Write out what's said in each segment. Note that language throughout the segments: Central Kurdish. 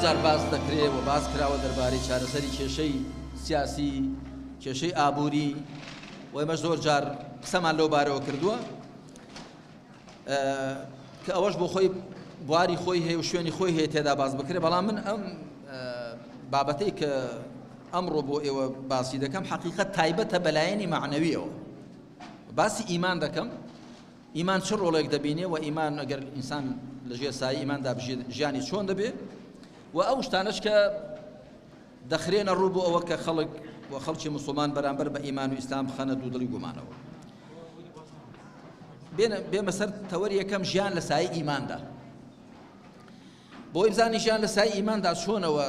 جار باس دەکرێ و باس کراوە دەربارەی چارەسەری کێشەی سیاسی، کێشەی ئابووری و ئێمە زۆر جار قسەمان لەو بارەوە کردووە کە ئەوەش بۆ خۆی بواری خۆی هەیە و شوێنی خۆی هەیە تێدا باس بکرێ، بەڵام من ئەم بابەتەی کە ئەمڕۆ بۆ ئێوە باسی دەکەم حەقیقەت تایبەتە بەلایەنی مەعنەویەوە. باسی ئیمان دەکەم، ئیمان چ ڕۆڵێک دەبینێ و ئیمان ئەگەر ئینسان لەژێر سایەی ئیماندا بژێت ژیانی چۆن دەبێ و ئەو شتانەش کە دەخرێنە ڕوو بۆ ئەوە کە خەڵک و خەڵکی مسلمان بەرامبەر بە ئیمان و ئیسلام بخەنە دوودڵی گومانەوە. بێمە سەر تەوەری یەکەم، ژیان لە سایەی ئیماندا. بۆی بزانی ژیان لە سای ئیماندا چۆنەوە،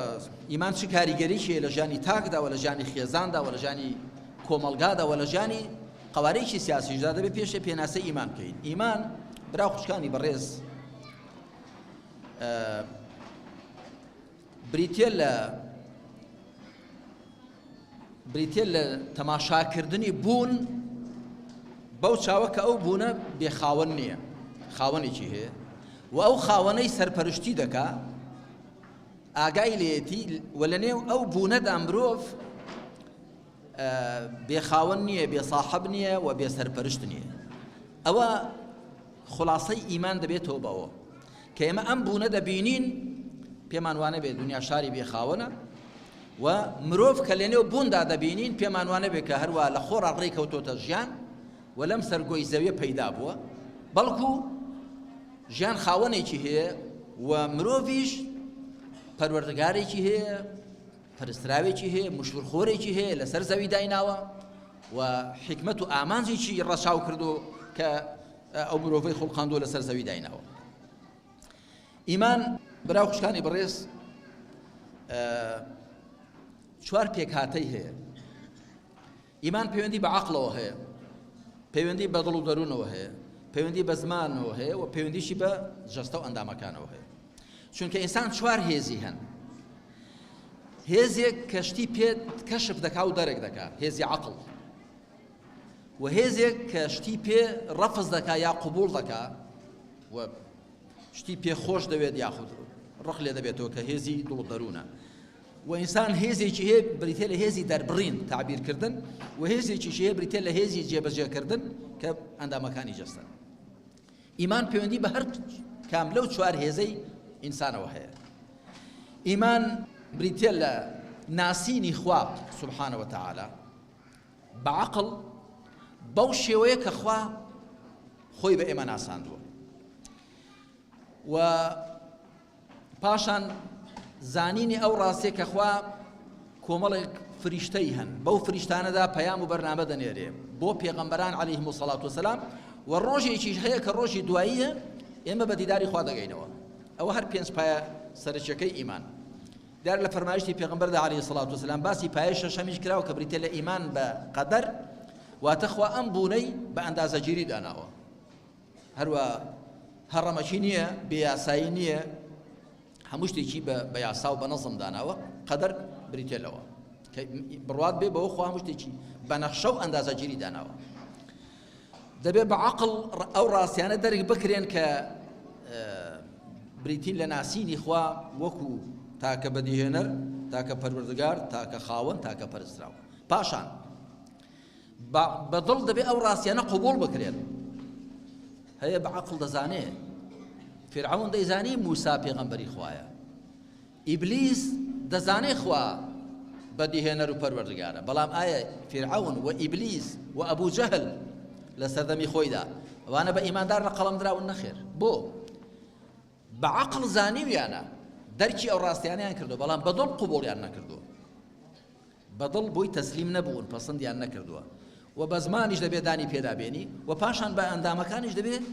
ئیمان چ کاریگەریی هەیە لە ژیانی تاکدا و لە ژیانی خێزاندا و لە ژیانی کۆمەڵگادا و لە ژیانی قەوارەیەکی سیاسیشدا، دەبێت پێشێ پێناسەی ئیمان بکەین. ئیمان برا خوشکانی بەڕێز بریتە لە بریتیە لە تەماشاکردنی بوون بەو چاوە کە ئەو بوونە بێ خاوەن نییە، خاوەنێکی هەیە و ئەو خاوەنەی سەرپەرشتی دەکا، ئاگای لێیەتی و لە نێو ئەو بوونەدا مرۆڤ بێ خاوەن نییە، بێ ساحەب نییە و بێ سەرپەرشت نییە. ئەوە خلاصەی ئیمان دەبێتەوە بەوە کە ئێمە ئەم بوونە دەبینین، پێمان وانە بێت دنیا شاری بێخاوەنە و مرۆڤ کە لەنێو بووندا دەبینین پێمان وانە بێت کە هەروە لە خۆڕا ڕێی کەوتۆتە ژیان و لەم سەرگۆی زەویە پەیدا بووە، بەڵکو ژیان خاوەنێکی هەیە و مرۆڤیش پەروەردگارێکی هەیە، پەرستراوێکی هەیە، مشورخۆرێکی هەیە لەسەر زەوی دایناوە و حیکمەت و ئامانجێکی ڕەچاو کردو کە ئەو مرۆڤەی خوڵقاندووە لەسەر زەوی دایناوە. ئیمان برا و خوشکانی بەڕێز چوار پێکهاتەی هەیە. ئیمان پەیوەندی بە عەقڵەوە هەیە، پەیوەندی بە دڵ و دەروونەوە هەیە، پەیوەندی بە زمانەوە هەیە و پەیوەندیشی بە جەستە و ئەندامەکانەوە هەیە. چونکە ئینسان چوار هێزی هەن. هێزێک کە شتی پێت کەشف دەکا و دەرک دەکا، هێزی عەقڵ. و هێزێک کە شتی پێ ڕەفز دەکا یا قبوڵ دەکا و شتی پێ خۆش دەوێت یاخود ڕق لێ دەبێتەوە کە هێزی دڵ و دەروونە. و ئینسان هێزێکی هەیە بریتە لە هێزی دەربڕین، تعبیرکردن، و هێزێکیش هەیە بریتە لە هێزی جێبەجێکردن کە ئەندامەکانی جەستەن. ئیمان پەیوەندی بە هەر کام لەو چوار هێزەی ئینسانەوە هەیە. ئیمان بریتە لە ناسینی خوا سبحانە وتعالی بە عەقڵ بەو شێوەیە کە خوا خۆی بە ئێمە ناساندووە و پاشان زانینی ئەو ڕاستیە کە خوا کۆمەڵێک فریشتەی هەن، بەو فریشتانەدا پەیام و بەرنامە دەنێرێ بۆ پێغەمبەران عەلەیهم الصلاة والسلام و ڕۆژێکیش هەیە کە ڕۆژی دواییە ئێمە بە دیداری خوا دەگەینەوە. ئەوە هەر پێنج پایە سەرەکیەکەی ئیمان. دیار لە فەرمایشتی پێغەمبەردا عەلەیهی الصلاة والسلام باسی پایەی شەشەمیش کراوە کە بریتیە لە ئیمان بە قەدەر، واتە خوا ئەم بوونەی بە ئەندازەگیری داناوە. هەروە هەڕەمەکی نییە، بێ یاسایی نییە، هەموو شتێکی بە یاسا و بە نەزم داناوە. قەدەر بریتە لەوە کە بڕوات بێ بەوە خوا هەموو شتێکی بە نەخشە و ئەندازەگیری داناوە. دەبێت بە عەقڵ ئەو ڕاستیانە دەرک بکرێن کە بریتین لە ناسینی خوا وەکو تاکە بەدیهێنەر، تاکە پەروەردگار، تاکە خاوەن، تاکە پەرستراو. پاشان بە دڵ دەبێ ئەو ڕاستیانە قبوڵ بکرێن. هەیە بە عەقڵ دەزانێ، فیرعەون دەیزانی موسا پێغەمبەری خوایە، ئیبلیس دەزانێ خوا بەدیهێنەر و پەروەردگارە، بەڵام ئایا فیرعەون و ئیبلیس و ئەبوو جەهل لە سەردەمی خۆیدا ئەوانە بە ئیماندار لە قەڵەم دراون؟ نەخێر. بۆ؟ بە عەقڵ زانیویانە، دەرکی ئەو ڕاستیانەیان کردو، بەڵام بە دڵ قبوڵیان نەکردووە. بە دڵ بۆی تەسلیم نەبوون، پەسەندیان نەکردووە و بە زمانیش دەبێت دانی پێدا بێنی و پاشان بە ئەندامەکانیش دەبێت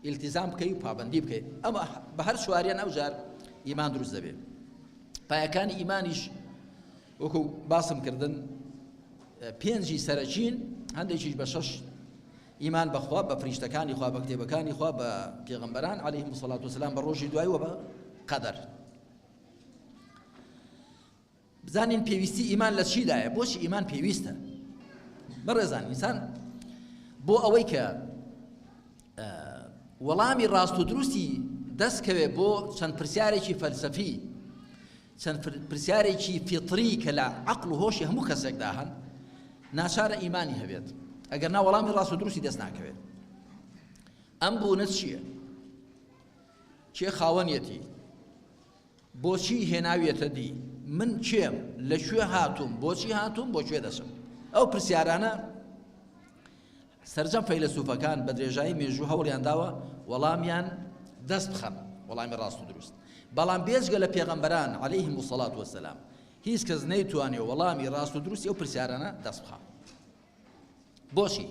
ئیلتیزام بکەی و پابەندی بکەی. ئەمە بە هەر چواریان ئەو جار ئیمان دروست دەبێت. پایەکانی ئیمانیش وەکو باسم کردن پێنجی سەرەکین، هەندێکیش بە شەش: ئیمان بەخوا، بە فریشتەکانی خوا، بە کتێبەکانی خوا، بە پێغەمبەران عەلەیهم الصلاة والسلام، بە ڕۆژی دوایی و بە قەدەر. بزانین پێویستی ئیمان لە چیدایە، بۆچی ئیمان پێویستە؟ بەڕێزان، ئینسان بۆ ئەوەی کە وەڵامی ڕاست و دروستی دەستکەوێ بۆ چەند پرسیارێکی فەلسەفی چەند پرسیارێکی فیتری کە لە عەقڵ و هۆشی هەموو کەسێکدا هەن ناچارە ئیمانی هەبێت ئەگەر نا وەڵامی ڕاست و دروستی دەست ناکەوێت. ئەم بوونە چییە؟ کێ خاوەنیەتی؟ بۆچی هێناویەتە دی؟ من کێم؟ لە کوێ هاتووم؟ بۆچی هاتووم؟ بۆ کوێ دەچم؟ ئەو پرسیارانە سەرجەم فەیلەسوفەکان بە درێژایی مێژوو هەوڵیان داوە وەڵامیان دەست بخەن، وەڵامی ڕاست و دروست. بەڵام بێجگە لە پێغەمبەران عەلەیهم الصلاة والسلام هیچ کەس نەیتوانێ وەڵامی ڕاست و دروستی ئەو پرسیارانە دەست بخا. بۆچی؟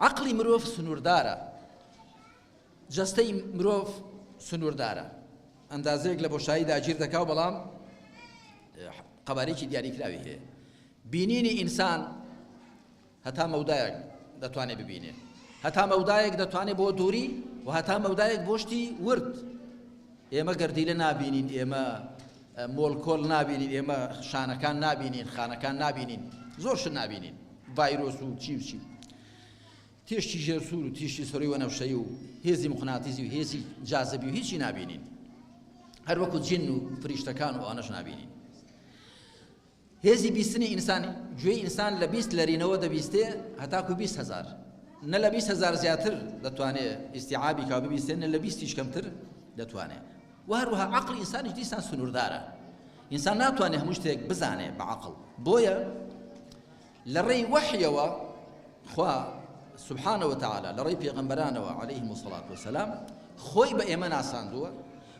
عەقڵی مرۆڤ سنووردارە، جەستەی مرۆڤ سنووردارە، ئەندازەیەک لە بۆشایی داگیر دەکا و بەڵام قەبارەیەکی دیاریکراوی هەیە. بینینی ئینسان هەتا مەودایەک دەتوانێت ببینێ، هەتا مەودایەک دەتوانێت بۆ دووری و هەتا مەودایەک بۆ شتی ورد. ئێمە گەردیلە نابینین، ئێمە مۆلکۆل نابینین، ئێمە شانەکان نابینین، خانەکان نابینین، زۆر شت نابینین، ڤایرۆس و چی و چی. تیشکی ژێر سوور و تیشکی سڕی وەنەوشەیی و هێزی موقناتیزی و هێزی جازبی و هیچی نابینین، هەروەکو جن و فریشتەکان و ئەوانەش نابینین. هێزی بیستنی ئینسان، گوێی ئینسان لە 20 لەرینەوە دەبیستێ هەتاکو 20,000، نە لە 20,000 زیاتر دەتوانێ ئیستیعابی کا ببیستێ، نە لە بیستیش کەمتر دەتوانێ. و هەروەها عەقڵی ئینسانیش دیسان سنووردارە، ئینسان ناتوانێ هەموو شتێک بزانێ بە عەقڵ. بۆیە لە ڕێی وەحیەوە خوا سبحانە وتعالی لە ڕێی پێغەمبەرانەوە عەلەیهم الصلاة والسلام خۆی بە ئێمە ناساندووە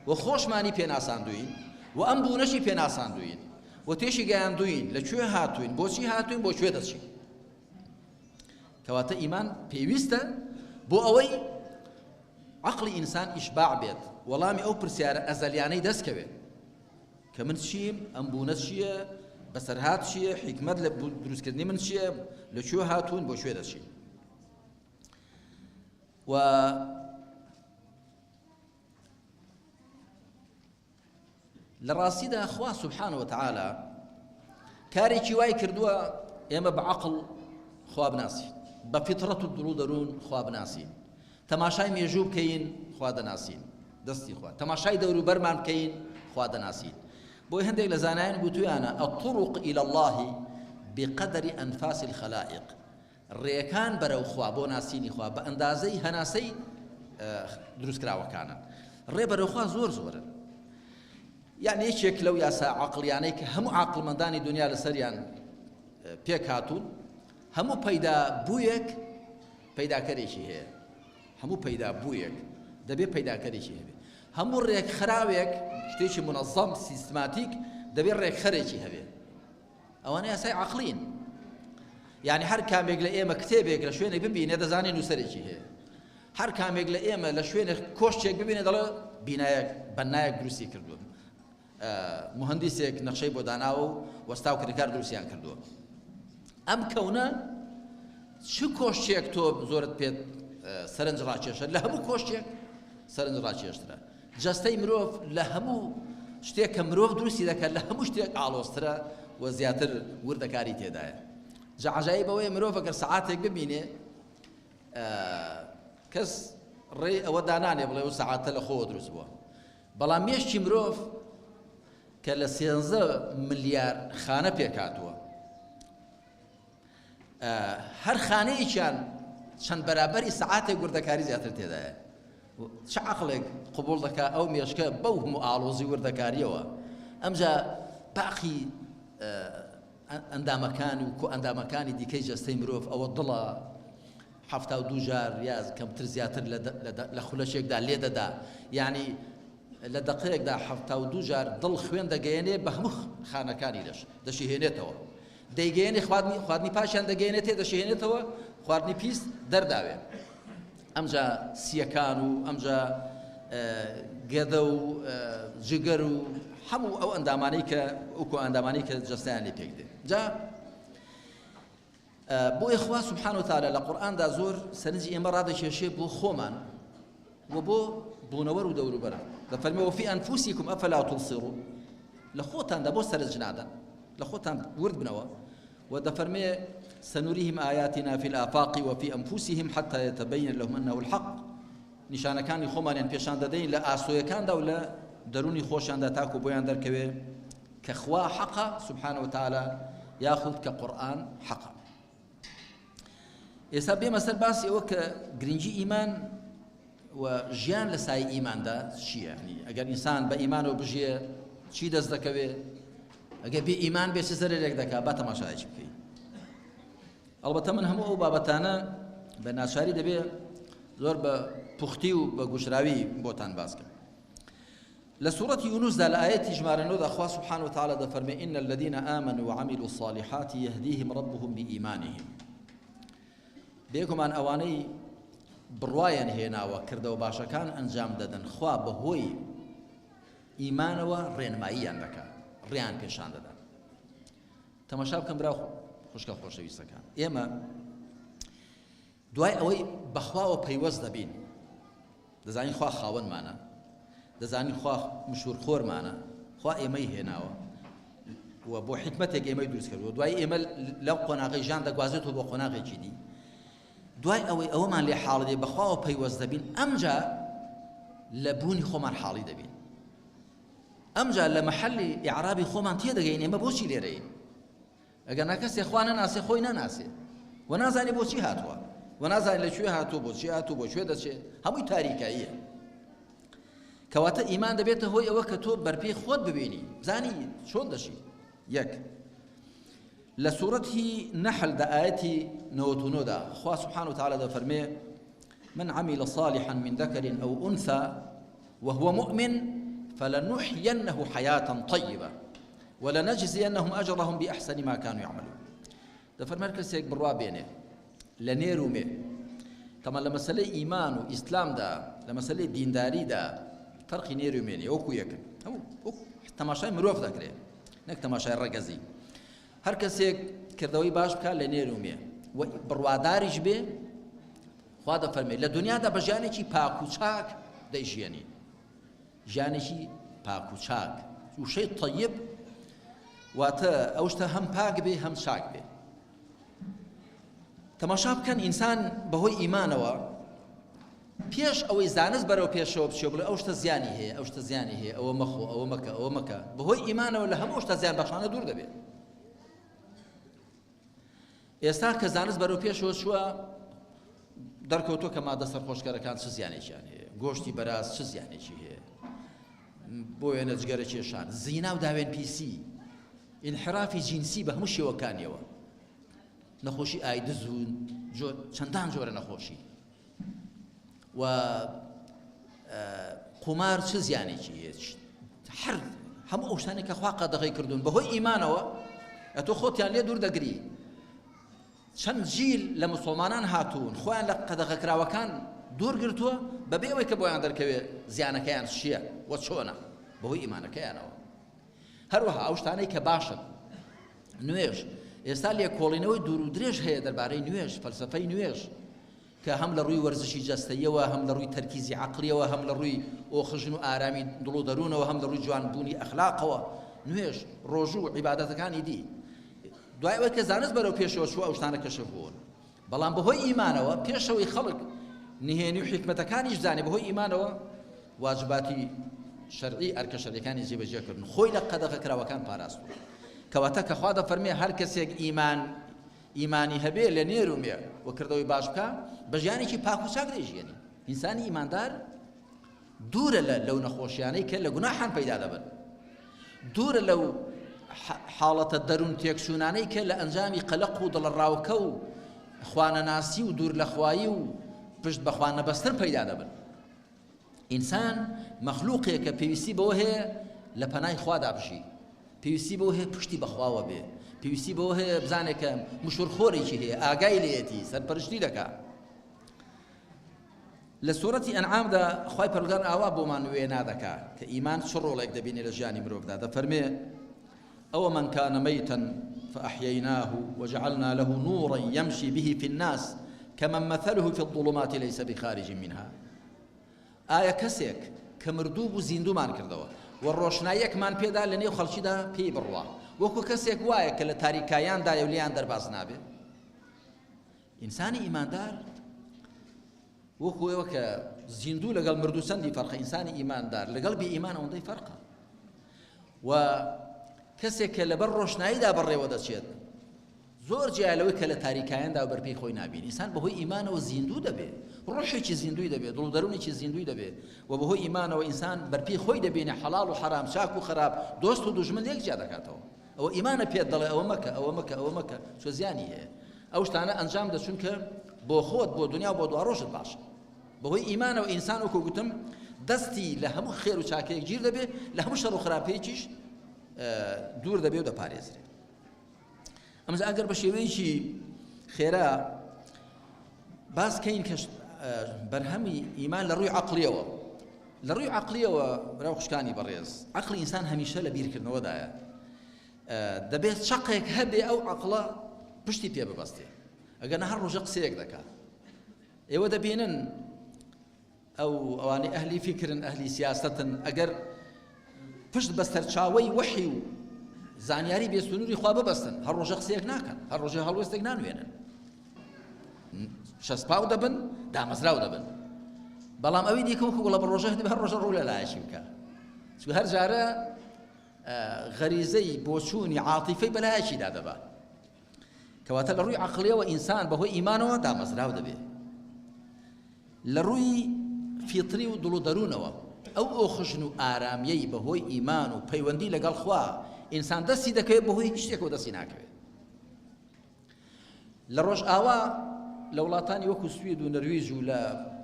و خۆشمانی پێ ناساندووین و ئەم بوونەشی پێ ناساندووین و تێشی گەیاندووین لە کوێ هاتووین، بۆچی هاتووین، بۆ کوێ دەچین. کەواتە ئیمان پێویستە بۆ ئەوەی عەقڵی ئینسان ئیشباع بێت، وەڵامی ئەو پرسیارە ئەزەلیانەی دەستکەوێت کە من چیم، ئەم بوونە چییە، بەسەرهات چییە، حیکمەت لە دروستکردنی من چییە، لە کوێ هاتوون، بۆ کوێ دەچین. و لە ڕاستیدا خوا سبحانە وتعالی کارێکی وای کردووە ئێمە بە عەقڵ خوا بناسین، بە فیتڕەت و دڵ و دەروون خوا بناسین، تەماشای مێژوو بکەین خوا دەناسین، دەستی خوا تەماشای دەوروبەرمان بکەین خوا دەناسین. بۆی هەندێک لە زانایان گوتویانە الطرق إلى الله بقدر أنفاس الخلائق، ڕێکان بەرەو خوا بۆ ناسینی خوا بە ئەندازەی هەناسەی دروستکراوەکانن. ڕێ بەرەو خوا زۆر زۆرن. یعنی یەکێک لەو یاسا عەقڵیانەی کە هەموو عاقڵمەندانی دنیا لەسەریان پێک هاتوون، هەموو پەیدا بوویەک پەیداکەرێکی هەیە. هەموو پەیدا بوویەک دەبێ پەیداکەرێکی هەبێ. هەموو ڕێکخراوێک شتێکی منەظەم سیستماتیک دەبێ ڕێکخەرێکی هەبێ. ئەوانە یاسای عەقڵین. یعنی هەر کامێک لە ئێمە کتێبێک لە شوێنێک ببینێ دەزانێ نووسەرێکی هەیە. هەر کامێک لە ئێمە لە شوێنێک کۆشتێک ببینێ دەڵێ بینایەک بەنایەک دروستی کردووە، مهندسێک نەخشەی بۆ داناوە و وەستا و کرێکار دروستیان کردووە. ئەم کەونە چ کۆشتێک تۆ زۆرت پێت سەرنج ڕاکێشە؟ لە هەموو کۆشتێک سەرنج ڕاکێشترە. جەستەی مرۆڤ لە هەموو شتێک کە مرۆڤ دروستی دەکات لە هەموو شتێک ئاڵۆزترە و زیاتر وردەکاری تێدایە. جا عەجایب ئەوەیە مرۆڤ ئەگەر سەعاتێک ببینێ کەس ڕێی ئەوە دانانێ بڵێ ئەو سەعاتە لە خۆوە دروست بووە، بەڵام مێشکی مرۆڤ کە لە 13 ملیار خانە پێکهاتووە، هەر خانەیەکیان چەند بەرابەری سەعاتێک وردەکاری زیاتر تێدایە. چ عەقڵێک قبوڵ دەکا ئەو مێشکە بەو هەموو ئاڵۆزی وردەکاریەوە؟ ئەمجا باقی ئەندامەکان و کۆئەندامەکانی دیکەی جەستەی مرۆڤ، ئەوە دڵە 72 جار یا کەمتر زیاتر لە خولەکێکدا لێدەدا، یعنی لە دەقەیەکدا 72 جار دڵ خوێن دەگەیەنێ بە هەموو خانەکانی لەش، دەشیهێنێتەوە، دەیگەیەنێ خواردنی پاشیان دەگەیەنێتێ، دەشیهێنێتەوە، خواردنی پیس دەرداوێ. ئەمجا سیەکان و ئەمجا گەدە و جگەر و هەموو ئەو ئەندامانەی کە ئەو کۆئەندامانەی کە جەستەیان لێ پێک دێ. جا بۆیە خوا سبحانه وتعالی لە قورئاندا زۆر سەرنجی ئێمە ڕادەکێشێ بۆ خۆمان و بۆ بوونەوەر و دەوروبەر. دەفەرمێ وفی ئەنفوسیکم ئەفلا تبصرون، لە خۆتاندا بۆ سەرنج نادەن، لە خۆتان ورد بنەوە. و دەفەرمێ سنريهم آياتنا في الآفاق وفي أنفسهم حتى يتبين لهم أنه الحق، نیشانەکانی خۆمانیان پێشان دەدەین لە ئاسۆیەکاندا و لە دەروونی خۆشیاندا تاکو بۆیان دەرکەوێ کە خوا حەقە سبحانە وتعالی یاخود کە قورئان حەقە. ئێستا بێمە سەر باسی ئەوە کە گرنگی ئیمان و ژیان لە سای ئیماندا چییە؟ یعنی ئەگەر ئینسان بە ئیمانەوە بژیێ چی دەست دەکەوێ؟ ئەگەر بێ ئیمان بێ چ زەرەرێک دەکا؟ با تەماشایەکی بکەین. ئەڵبەتە من هەموو ئەو بابەتانە بە ناچاری دەبێ زۆر بە پوختی و بە گوشراوی بۆتان باس کەم. لە سورەتی یونسدا لە ئایەتی ژمارە نۆدا خوا سبحانه وتعالى دەفەرمێ إن الذين آمنوا وعملوا الصالحات يهديهم ربهم بإيمانهم. بێگومان ئەوانەی بڕوایان هێناوە کردەوە باشەکان ئەنجام دەدەن خوا بەهۆی ئیمانەوە ڕێنماییان دەکات، ڕێیان پێشان دەدات. تەماشا بکەن برا خوشکە خۆشەویستەکان، ئێمە دوای ئەوەی بەخواوە پەیوەست دەبین، دەزانین خوا خاوەنمانە، دەزانین خوا مشوورخۆرمانە، خوا ئێمەی هێناوە و بۆ حیکمەتێک ئێمەی دروست کردووە. دوای ئێمە لەو قۆناغی ژیان دەگوازێتەوە بۆ قۆناغێکی دی. دوای ئەوەی ئەوەمان لێ حاڵی دێ بەخواوە پەیوەست دەبین، ئەمجا لە بوونی خۆمان حاڵی دەبین، ئەمجا لە مەحەلی ئیعرابی خۆمان تێدەگەین ئێمە بۆچی لێرەین. ئەگەر نا کەسێ خوا نەناسێ خۆی ناناسێ و نازانێ بۆچی هاتووە و نازانێ لە کوێ هاتووە، بۆچی هاتووە، بۆ کوێ دەچێ، هەمووی تاریکاییە. کەواتە ئیمان دەبێتە هۆی ئەوە کە تۆ بەرپێی خۆت ببینی، بزانی چۆن دەژی. یەک لە سوورەتی نەحل دا ئایەتی 99 دا خوا سبحانه وتعالى دەفەرمێ من عمل صالحا من ذكر أو أنثى وهو مؤمن فلنحيينه حياة طيبة ولنجزينهم أجرهم بأحسن ما كانوا يعملون. دەفەرمێ هەر کەسێک بڕوا بێنێ لە نێر و مێ، تەمان لە مەسەلەی ئیمان و ئیسلامدا لە مەسەلەی دینداریدا فەرقی نێر و مێ نییە، وەکو یەکن، هەموو تەماشای مرۆڤ دەکرێت نەک تەماشای ڕەگەزی. هەر کەسێک کردەوەی باش بکات لە نێر و مێ و بڕواداریش بێ، خوا دەفەرمێ لە دنیادا بە ژیانێکی پاک و چاک دەیژیێنین. ژیانێکی پاک و چاک، وشەی طیب واتە ئەو شتە هەم پاک بێ هەم چاک بێ. تەماشا بکەن ئینسان بەهۆی ئیمانەوە پێش ئەوەی زانست بەرەو پێشەوە بچێ بڵێ ئەو شتە زیانی هەیە، ئەو شتە زیانی هەیە، ئەوە مەخۆ، ئەوە مەکە، ئەوە مەکە، بەهۆی ئیمانەوە لە هەموو شتە زیان بەخشانە دوور دەبێت. ئێستا کە زانست بەرەو پێشەوە چووە دەرکەوتووە کە مادە سەرخۆشکەرەکان چ زیانێکیان هەیە، گۆشتی بەراز چ زیانێکی هەیە، بۆ وێنە جگەرە کێشان، زینا و داوێن پیسی، ئینحرافی جینسی بە هەموو شێوەکانیەوە، نەخۆشی ئایدز و چەندان جۆرە نەخۆشی و قومار چ زیانێکی هەیە، هەر هەموو ئەو شتانێک کە خوا قەدەغەی کردوون بەهۆی ئیمانەوە ئەتۆ خۆتیان لێ دوور دەگری. چەند جیل لە مسلمانان هاتوون خۆیان لە قەدەغەکراوەکان دوور گرتووە بەبێ ئەوەی کە بۆیان دەرکەوێت زیانەکەیان چییە و چۆنە، بەهۆی ئیمانەکەیانەوە. هەروەها ئەو شتانەی کە باشن، نوێژ، ئێستا لێکۆڵینەوەی دوور و درێژ هەیە دەربارەی نوێژ، فەلسەفەی نوێژ کە هەم لە ڕووی وەرزشی جەستەیەوە، هەم لە ڕووی تەرکیزی عەقڵیەوە، هەم لە ڕووی ئۆخژن و ئارامی دڵ و دەروونەوە، هەم لە ڕووی جوانبوونی ئەخلاقەوە، نوێژ، ڕۆژوو و عیبادەتەکانی دی. دوای ئەوەی کە زانست بەرەو پێشەوە چووە ئەو شتانە کەشف بوون، بەڵام بەهۆی ئیمانەوە پێشەوەی خەڵک نهێنی و حیکمەتەکانیش بزانێ، بەهۆی ئیمانەوە واجباتی شەرعی ئەرکە شەرعیەکانی جێبەجێ کردن، خۆی لە قەدەغەکراوەکان پاراستووە. کەواتە کە خوا دەفەرمێ هەر کەسێک ئیمان ئیمانی هەبێ لە نێر و مێ و کردەوەی باش بکا بە ژیانێکی پاک و چاک دەیژیێنی. ئینسانی ئیماندار دوورە لە لەو نەخۆشیانەی کە لە گوناحان پەیدا دەبن، دوورە لەو حاڵەتە دەروون تێکچوونانەی کە لە ئەنجامی قەلەق و دڵەڕاوکە و خوانەناسی و دوور لە خوایی و پشت بە خوا نەبەستن پەیدا دەبن. ئینسان مەخلوقێکە پێویستی بەوە هەیە لە پەنای خوادا بژی، پێویستی بەوە هەیە پشتی بەخواوە بێ، پێویستی بەوە هەیە بزانێت کە مشوورخۆرێکی هەیە، ئاگای لێیەتی، سەرپەرشتی دەکا. لە سوورەتی ئەنعامدا خوای پەروەردگار ئاوا بۆمان وێنا دەکا کە ئیمان چ ڕۆڵێک دەبینێ لە ژیانی مرۆڤدا. دەفەرمێ ئەوە من كان ميتا فأحييناه وجعلنا له نورا يمشي به في الناس كمن مثله في الظلمات ليس بخارج منها. ئایا کەسێک کە مردوو بوو زیندوومان کردەوە و ڕۆشناییەکمان پێدا لە نێو خەڵکیدا پێی بڕوا، وەکو کەسێک وایە کە لە تاریکایاندایە و لێیان دەرباز نابێ؟ ئینسانی ئیماندار وەکو ئێوە کە زیندوو لەگەڵ مردوو چەندی فەرقە، ئینسانی ئیماندار لەگەڵ بێ ئیمان ئەوەندەی فەرقە. و کەسێک کە لەبەر ڕۆشناییدا بەڕێوە دەچێت زۆر جیایە لەوەی کە لە تاریکایەندا و بەرپێی خۆی نابینی. ئینسان بەهۆی ئیمانەوە زیندوو دەبێ، ڕۆحێکی زیندووی دەبێ، دڵ و دەروونێکی زیندووی دەبێ و بەهۆی ئیمانەوە ئینسان بەرپێی خۆی دەبینێ، حەڵاڵ و حەرام، چاک و خراپ، دۆست و دوژمن لێک جیا دەکاتەوە. ئەوە ئیمانە پێت دەڵێ ئەوە مەکە، ئەوە مەکە، ئەوە مەکە، چۆ زیانی هەیە. ئەو شتانە ئەنجام دە چونکە بۆ خۆت، بۆ دنیا و بۆ دواڕۆژت باشە. بەهۆی ئیمانەوە ئینسان وەکو گوتم دەستی لە هەموو خێر و چاکەیەک گیر دەبێ، لە هەموو شەڕ و خراپەیەکیش دوور دەبێ و دەپارێزرێ. ئەمجا ئەگەر بە شێوەیەکی خێرا باس کەین کە بەرهەمی ئیمان لە ڕووی عەقڵیەوە، لە ڕووی عەقڵیەوە برا و خوشکانی بەڕێز، عەقڵی ئینسان هەمیشە لە بیرکردنەوەدایە. دەبێت چەقێک هەبێ ئەو عەقڵە پشتی پێ ببەستێ، ئەگەر نە هەر ڕۆژە قسەیەک دەکات. ئێوە دەبینن ئەو ئەوانەی ئەهلی فیکرن، ئەهلی سیاسەتن، ئەگەر پشت بە سەرچاوەی وەحی و زانیاری بێسنووری خوا ببەستن، هەر ڕۆژە قسەیەک ناکەن، هەر ڕۆژە هەڵوێستێک نانوێنن، چەسپاو دەبن، دامەزراو دەبن. بەڵام ئەوی دیکە وەکو گوڵە بە ڕۆژە هەر ڕۆژە ڕوو لە لایەکی بکە، چونکە هەر جارە غەریزەی بۆچوونی عاتیفەی بەلایەکیدا دەبا. کەواتە لە ڕووی عەقڵیەوە ئینسان بەهۆی ئیمانەوە دامەزراو دەبێ. لە ڕووی فیتری و دڵ و دەروونەوە ئەو ئۆخژن و ئارامیەی بەهۆی ئیمان و پەیوەندی لەگەڵ خوا ئینسان دەستی دەکەوێت، بەهۆی هیچ شتێکەوە دەستی ناکەوێت. لە ڕۆژئاوا لە وڵاتانی وەکو سوید و نەرویج و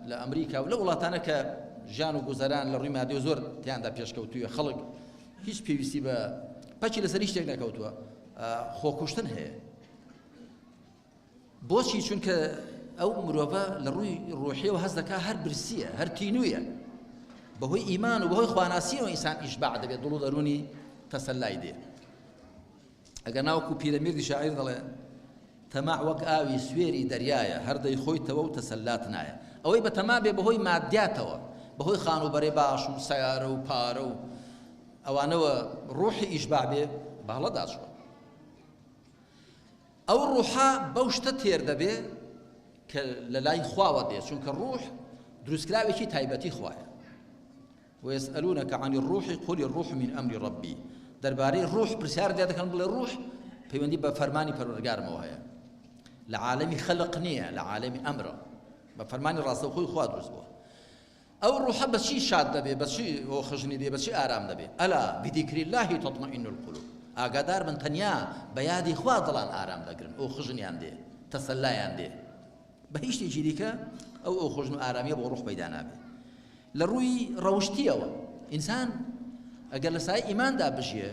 لە ئەمریکا و لە وڵاتانە کە ژیان و گوزەران لە ڕووی مادی و زۆر تیاندا پێشکەوتووە، خەڵک هیچ پێویستی بە پەکی لەسەر هیچ شتێک نەکەوتووە، خۆکوشتن هەیە. بۆچی؟ چونکە ئەو مرۆڤە لە ڕووی ڕۆحیەوە هەست دەکا هەر برسیە، هەر تینوویە. بەهۆی ئیمان و بەهۆی خواناسیەوە ئینسان ئیشباع دەبێت، دڵ و دەروونی تەسەلای دێ. ئەگەر ناوەکو پیرەمیردی شاعیر دەڵێ تەماع وەک ئاوی سوێری دەریایە، هەر دەیخۆیتەوە و تەسەلات نایە. ئەوەی بە تەما بێ بەهۆی مادیاتەوە، بەهۆی خانووبەرەی باش و سەیارە و پارە و ئەوانەوە ڕوحی ئیشباع بێ، بە هەڵەدا چووە. ئەو ڕوحە بەو شتە تێر دەبێ کە لە لای خواوە دێ، چونکە ڕوح دروستکراوێکی تایبەتی خوایە. ويسألونك عن الروح قل الروح من أمر ربي. دەربارەی ڕوح پرسیار لێ دەکەن، بڵێ ڕوح پەیوەندی بە فەرمانی پەروەردگارمەوە هەیە، لە عالەمی خەلق نییە، لە عالەمی ئەمرە، بە فەرمانی ڕاستەوخۆی خوا دروست بووە. ئەو ڕوحە بە چی شاد دەبێ، بە چی ئۆخژنی دێ، بە چی ئارام دەبێ؟ ألا بذكر الله تطمئن القلوب. ئاگادار بن تەنیا بە یادی خوا دڵان ئارام دەگرن، ئۆخژنیان دێ، تەسەلایان دێ. بە هیچ شتێکی دیکە ئەو ئۆخژن و ئارامیە بۆ ڕوح پەیدا نابێ. لە ڕووی ڕەوشتیەوە ئینسان ئەگەر لە سای ئیماندا بژیێ،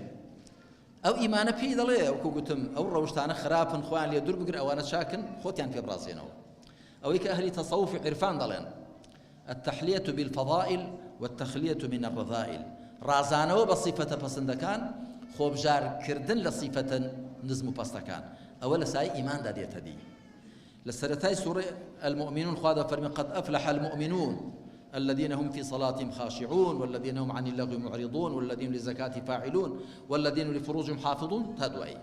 ئەو ئیمانە پێی دەڵێ وەکو گوتم ئەو ڕەوشتانە خراپن، خۆیان لێ دوور بگرن، ئەوانە چاکن، خۆتیان پێ بڕازێنەوە. ئەوەی کە ئەهلی تەسەوف و عیرفان دەڵێن التحلیة بالفضائل والتخلیة من الرذائل، ڕازانەوە بە صیفەتە پەسندەکان، خۆبژارکردن لە صیفەتە نزم و پەستەکان، ئەوە لە سای ئیماندا دێتە دی. لە سەرەتای سوڕەی المؤمنون خوا دەفەرمێ قد أفلح المؤمنون الذين هم في صلاتهم خاشعون والذين هم عن اللغو معرضون والذين للزكاة فاعلون والذين لفروجهم حافظون تا دوایی.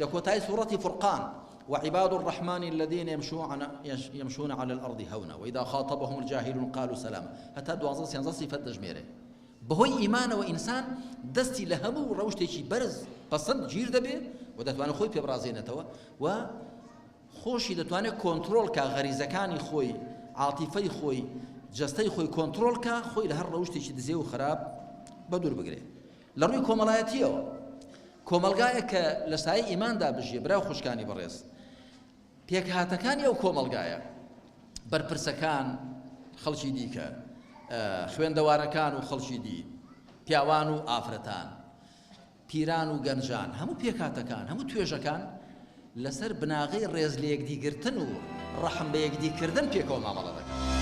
لە کۆتایی سوڕەتی فرقان وعباد الرحمن الذين يمشون على الأرض هونا وإذا خاطبهم الجاهلون قالوا سلاما. هەتا دوازدە سیانزە صفەت دەژمێرێ. بەهۆی ئیمانەوە ئینسان دەستی لە هەموو ڕەوشتێکی بەرز پەسەند گیر دەبێ و دەتوانێت خۆی پێ بڕازێنێتەوە و خۆشی دەتوانێت کۆنترۆڵ کا غەریزەکانی خۆی، عاتیفەی خۆی، جەستەی خۆی کۆنترۆڵ کا، خۆی لە هەر ڕەوشتێکی دزێ و خراپ بە دوور بگرێ. لە ڕووی کۆمەڵایەتیەوە کۆمەڵگایەک کە لە سایەی ئیماندا بژیێ، برا و خوشکانی بەڕێز، پێکهاتەکانی ئەو کۆمەڵگایە، بەرپرسەکان، خەڵکی دیکە، خوێندەوارەکان و خەڵکی دی، پیاوان و ئافرەتان، پیران و گەنجان، هەموو پێکهاتەکان، هەموو توێژەکان لەسەر بناغەی ڕێز لە یەکدیگرتن و ڕەحم بە یەکدیکردن پێکەوە مامەڵە دەکەن.